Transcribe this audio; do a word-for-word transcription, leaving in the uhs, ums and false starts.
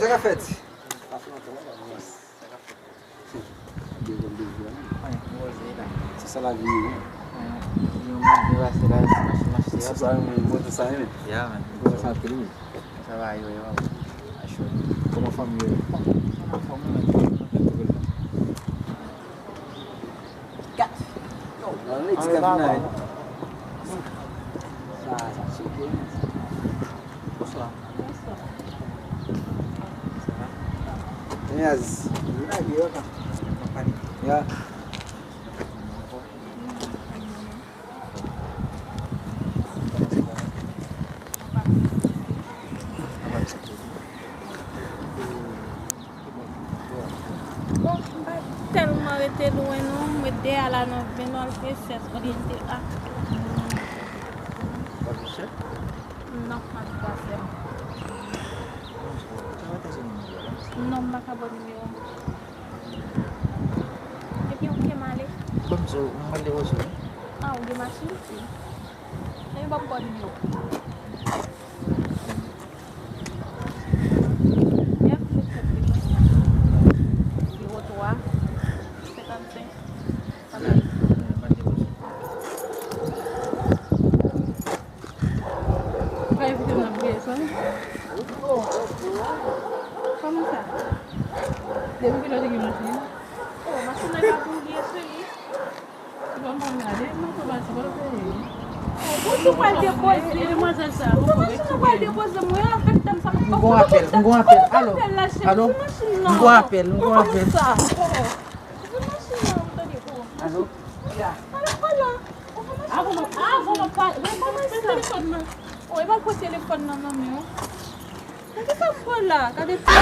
Sa k ap fèt? Sa fè lontan, wi, la, mwen. Sa k ap fèt? Devan, devan. Mwen, mwen poze la. Se sa lavi ye, wi. Mwen, yon mwa de pase la, se machin m achte a. Se sa, mwen, mwen, se sa, wi. Ya, man. Mwen, sa anpil, wi. Sa va, yo, yo, a cho. Kòman fanmi yo? Anfòm, wi, man. Kat. Yo, nan nèg ti kafina, wi. Sa, sa tcheke, wi. Bonswa. Bonswa. Sa va? Yes. Vin lage yo, kan. Konpani. Ya. Bon, m pa tèlman rete lwen non, m ret dèyè la nan Venol Princess, Oriente a. W ap jwenn chèf? Non, m ap pase. Non, m pa ka ba w nimewo m. Ebyen, oke, m ale. Ban m zo, m pral depoze w. Ah, ou gen machin? Wi. Ebyen, ban m ba w nimewo. Zewo twa, senkannsenk. Kay evite m nan priye sa. Kòman sa? Depi kilè w te gen machin? Oh, machin nan ka boule, cheri. Bon, bon, gade, mwen tou pati, bon, cheri. Ou tou pral depoze. Demwazèl sa. Ou tou machin nan pral depoze mwen, an fèt, dam sa. M gon apèl, m gon apèl. Alo, alo, m gon apèl, m gon apèl. Kòman sa? Oh, se machin nan, m tande, oh. Alo? Alo, alo. Avan mwen, avan mwen pa, mwen pa pran telefòn nan. Oh, e pa pran telefòn nan nan men w. Nan ki sa m pran la? Gade ti.